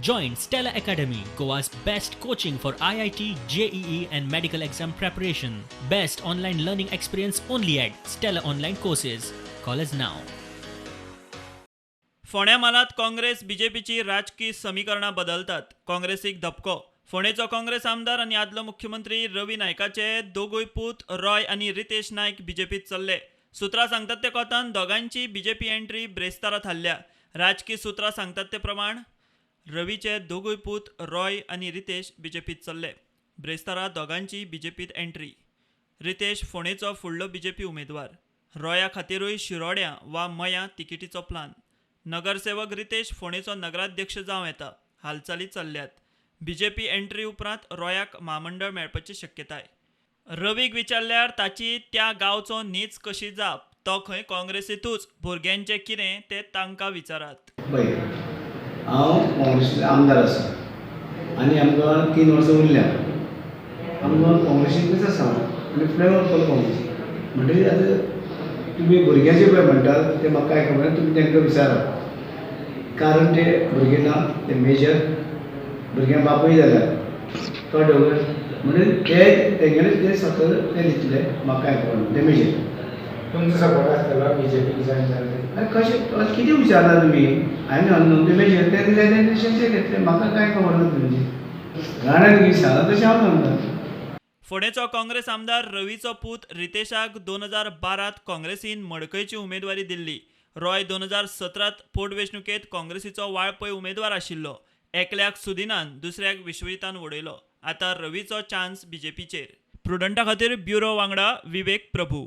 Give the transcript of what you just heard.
Join Stella Academy, Goa's best coaching for IIT, JEE, and medical exam preparation. Best online learning experience only at Stella Online Courses. Call us now. फोंड्या म्हालांत काँग्रेस बीजेपीची राजकी समिकरणां बदलतात. काँग्रेसीक धपको. फोंडेचो काँग्रेस आमदार आनी आदलो मुख्यमंत्री रवी नायकाचे दोगूय पूत रॉय आनी रितेश नायक बीजेपीत चल्ले. सुत्रां सांगतात ते कोतान दोगांयची बीजेपी एंट्री ब्रेस्तारा थारल्या. राजकी सुत्रां सांगतात ते प्रमाण रवीचे दोगूय पूत रॉय आनी रितेश बीजेपीत चल्ले. ब्रेस्तारा दोगांयची बीजेपीत एंट्री. रितेश फोंडेचो फुडलो बीजेपी उमेदवार. रॉया खातीरूय शिरोड्यां वा मयां तिकेटीचो प्लान. नगरसेवक रितेश फोंडेचो नगराध्यक्ष जावं येता. हालचाली चल्ल्यात. बीजेपी एंट्री उपरांत रॉयाक म्हामंडळ मेळपाची शक्यताय. रवीक विचारल्यार ताची त्या गांवचो न्हीच कशी जाप. तो खंय काँग्रेसींतूच. भुरग्यांचें कितें तें तांकां विचारात. पळय, हांव काँग्रेसीचो आमदार आसा आनी आमकां 3 वर्सां उरल्या. आमकां काँग्रेसींतूच आसा आनी फुडें वतलो काँग्रेस. म्हणटकीर आतां तुमी भुरग्यांचे पळय म्हणटात तें म्हाका कांय खबर ना, तुमी तांकां विचारात. कारण ते भुरगे ना, ते मेजर भुरग्यां बापूय जाल्या, कळ्ळें खबर. म्हणून ते तेंगेले ते स्वता ते दितले, म्हाका कांय खबर ना, ते मेजर. तुमचो सपोर्ट आसतलो बीजेपीक जॉयन जाले? आरे कशें कितें विचारता तुमी? हांवें न्हू ते मेजर, ते जाय ते घेतले, म्हाका कांय खबर ना तुमची. राणान कितें सांगलां तशें हांव सांगता. फोंडेचो काँग्रेस आमदार रवीचो पूत रितेशाक 2012त काँग्रेसीन मडकयची उमेदवारी दिल्ली. रॉय 2017त पोटवेंचणुकेंत काँग्रेसीचो वाळपय उमेदवार आशिल्लो. एकल्याक सुदिनान, दुसऱ्याक विश्वजितान उडयलो. आतां रवीचो चान्स बीजेपीचेर. प्रुडंटा खातीर ब्युरो वांगडा विवेक प्रभू.